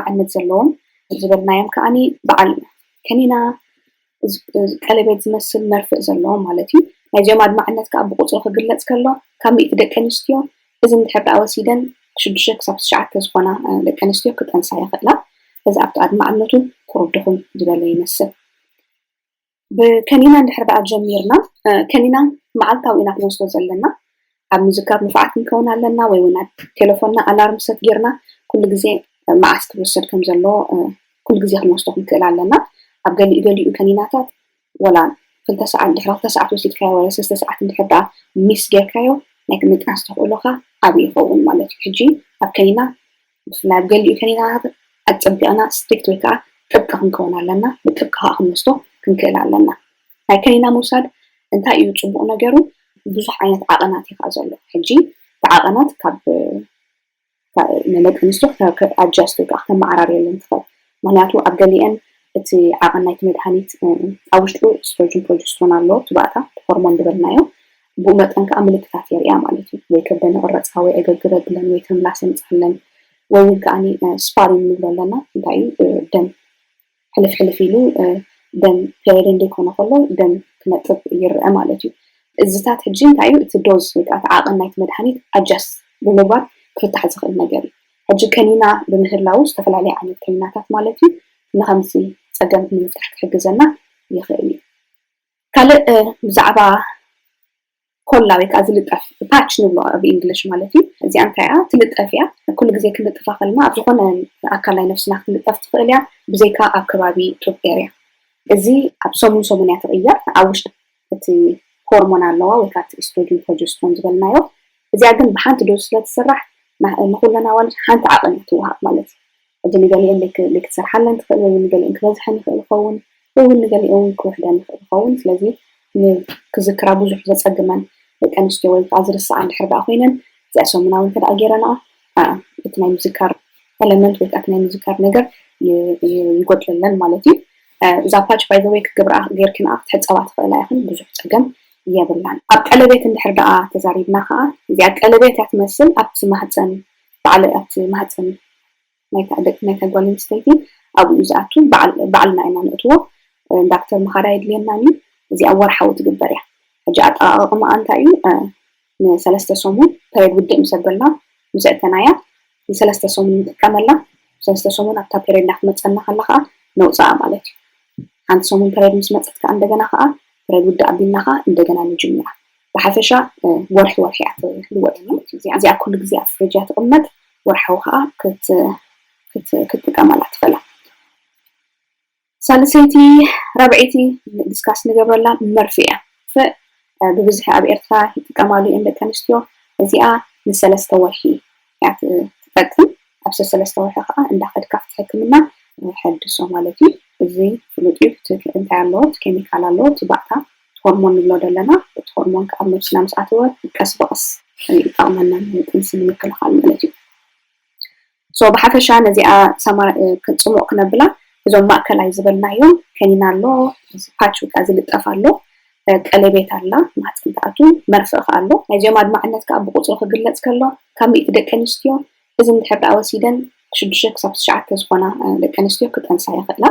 ኣድማዕነት ዘለዎም ዝበልናዮም ከዓኒ በዓል ከኒና፣ ቀለቤት ዝመስል መርፍእ ዘለዎም ማለት እዩ። ናይዚኦም ኣድማዕነት ከዓ ብቁፅሪ ክግለፅ ከሎ ካብ ሚእቲ ደቂ ኣንስትዮ እዚ እንድሕር ደኣ ወሲደን ሽዱሽተ ክሳብ ትሽዓተ ዝኾና ደቂ ኣንስትዮ ክጠንሳ ይኽእላ። እዚ ኣብቲ ኣድማዕነቱ ክርድኹም ዝበለ ይመስል። ብከኒና እንድሕር ደኣ ጀሚርና፣ ከኒና መዓልታዊ ኢና ክንወስዶ ዘለና። ኣብ ምዝካር ንፉዓት ክንከውን ኣለና፣ ወይ እውን ኣብ ቴሌፎንና ኣላርም ሰት ጌርና ኩሉ ግዜ መዓስ ክውሰድ ከም ዘለዎ ኩሉ ግዜ ክንወስዶ ክንክእል ኣለና። ኣብ ገሊኡ ገሊኡ ከኒናታት ወላ ክልተ ሰዓት ድሕሪ ክልተ ሰዓት ወሲድካዮ ወላ ሰለስተ ሰዓት እንድሕር ደኣ ሚስ ጌርካዮ ናይ ምጥናስ ተኽእሎኻ ዓብዪ ይኸውን ማለት እዩ። ሕጂ ኣብ ከኒና ብፍላይ ኣብ ገሊኡ ከኒናታት ኣጸቢቕና ስትሪክት ወይ ከዓ ጥብቂ ክንከውን ኣለና። ብጥብቂ ከዓ ክንወስዶ ክንክእል ኣለና። ናይ ከኒና ምውሳድ እንታይ እዩ ጽቡቕ ነገሩ? ብዙሕ ዓይነት ዓቐናት እዩ ከዓ ዘሎ። ሕጂ እቲ ዓቐናት ካብ ንደቂ ኣንስትዮ ኣጃስት ወይ ከዓ ከተመዓራርየለን ትኽእል። ምክንያቱ ኣብ ገሊአን እቲ ዓቐን ናይቲ መድሃኒት ኣብ ውሽጡ ስትሮጅን ፕሮጀስትሮን ኣሎ፣ እቲ ባእታ ሆርሞን ዝበልናዮ፣ ብኡ መጠን ከዓ ምልክታት የርእያ ማለት እዩ። ወይ ከብደን ይቕረፃ ወይ ዕገግር የብለን ወይ ተምላስ የምፅኣለን ወይ እውን ከዓ ስፓሪን ንብሎ ኣለና። እንታይ እዩ ደም ሕልፍ ሕልፍ ኢሉ ደም ፔሪድ እንደይኮነ ከሎ ደም ክነጥብ ይረአ ማለት እዩ። እዚታት ሕጂ እንታይ እዩ እቲ ዶዝ ወይ ከዓ ዓቐን ናይቲ መድሃኒት ኣጃስት ብምግባር ክፍታሕ ዝኽእል ነገር እዩ። ሕጂ ከኒና ብምህላው ዝተፈላለዩ ዓይነት ከኒናታት ማለት እዩ ንከምዚ ፀገም ንምፍታሕ ክሕግዘና ይኽእል እዩ። ካልእ ብዛዕባ ኮላ ወይ ከዓ ዝልጠፍ ፓች ንብሎ ብእንግሊሽ ማለት እዩ። እዚኣ እንታይ እያ? ትልጠፍ እያ። ኩሉ ግዜ ክንልጥፋ ከለና ኣብ ዝኾነ ኣካል ናይ ነፍስና ክትልጠፍ ትኽእል እያ፣ ብዘይካ ኣብ ከባቢ ጡብ ኤርያ። እዚ ኣብ ሰሙን ሰሙን እያ ትቕየር። ኣብ ውሽጢ እቲ ሆርሞን ኣለዋ ወይ ከዓ እቲ ኢስትሮጅን ፕሮጀስትሮን ዝበልናዮ። እዚኣ ግን ብሓንቲ ዶዝ ስለትስራሕ ንኩለን ኣዋልድ ሓንቲ ዓቐን እያ ትወሃብ ማለት እዩ። ሕጂ ንገሊአን ለይክትሰርሓለን ትኽእል ወይ ንገሊአን ክበዝሐን ይኽእል ይኸውን ወይ እውን ንገሊአን እውን ክውሕደን ይኽእል ይኸውን። ስለዚ ክዝክራ ብዙሕ ዘፀግመን ደቂ ኣንስትዮ ወይ ከዓ ዝርሳዓ እንድሕር ደኣ ኮይነን እዚኣ ሰሙናዊ እንተ ደኣ ገይረንኣ እቲ ናይ ምዝካር ኤለመንት ወይ ከዓ ናይ ምዝካር ነገር ይጎድለለን ማለት እዩ። እዛ ፓች ባይ ዘ ወይ ክገብራ ጌርክን ከዓ ክትሕፀባ ትኽእላ ኢኽን፣ ብዙሕ ፀገም የብላን። ኣብ ቀለቤት እንድሕር ደኣ ተዛሪብና ከዓ እዚኣ ቀለቤት እያ ትመስል። ኣብቲ ማህፀን ባዕለ ኣብቲ ማህፀን ናይታ ጓል ኣንስተይቲ ኣብኡ እዩ ዝኣቱ። ባዕልና ኢና ንእትዎ። ዳክተር ምኻድ ኣየድልየናን እዩ። እዚኣ ወርሓዊ ትግበር እያ። ሕጂ ኣጠቓቕማኣ እንታይ እዩ? ንሰለስተ ሰሙን ፐሬድ ውድእ ምስ ኣበልና ምስ ኣእተናያ ንሰለስተ ሰሙን ንጥቀመላ። ሰለስተ ሰሙን ኣብታ ፔሬድ እንዳትመፀና ከላ ከዓ ነውፅኣ ማለት እዩ። ሓንቲ ሰሙን ፐሬድ ምስ መፀት ከዓ እንደገና ከዓ ፐሬድ ውድእ ኣቢልና ከዓ እንደገና ንጅምራ። ብሓፈሻ ወርሒ ወርሒ እያ ትልወጥ። እዚኣ ኩሉ ግዜ ኣብ ፍሪጅ እያ ትቕመጥ። ወርሓዊ ከዓ ክትጥቀመላ ትኽእላ። ሳልሰይቲ ራብዐይቲ ዲስካስ ንገብረላ መርፍእ እያ። መርፍእ ብብዝሒ ኣብ ኤርትራ ይጥቀማሉ እየን ደቂ ኣንስትዮ። እዚኣ ንሰለስተ ወርሒ እያ ትጠቅም። ኣብ ሰለስተ ወርሒ ከዓ እንዳኸድካ ኣብቲ ሕክምና ሕድሶ ማለት እዩ። እዚ ፍሉጥ እዩ። እንታይ ኣለዎ? ኬሚካል ኣለዎ። እቲ ባእታ ሆርሞን ንብሎ ዘለና፣ እቲ ሆርሞን ከዓ ኣብ ነብስና ምስ ኣተወ ቀስ ብቀስ ይጠቕመና ጥንሲ ንምክልኻል ማለት እዩ። ሶ ብሓፈሻ ነዚኣ ሰማ ጽሙቕ ክነብላ፣ እዞም ማእከላይ ዝበልናዮም ከኒና ኣሎ፣ ፓች ወይ ከዓ ዝልጠፍ ኣሎ፣ ቀለቤት ኣላ ማህፀን ትኣቱ፣ መርፍእ ከዓ ኣሎ። ናይዚኦም ኣድማዕነት ከዓ ብቁፅሪ ክግለፅ ከሎ ካብ ሚእቲ ደቂ ኣንስትዮ እዚ እንድሕር ደኣ ወሲደን ሽዱሽተ ክሳብ ትሽዓተ ዝኾና ደቂ ኣንስትዮ ክጠንሳ ይኽእላ።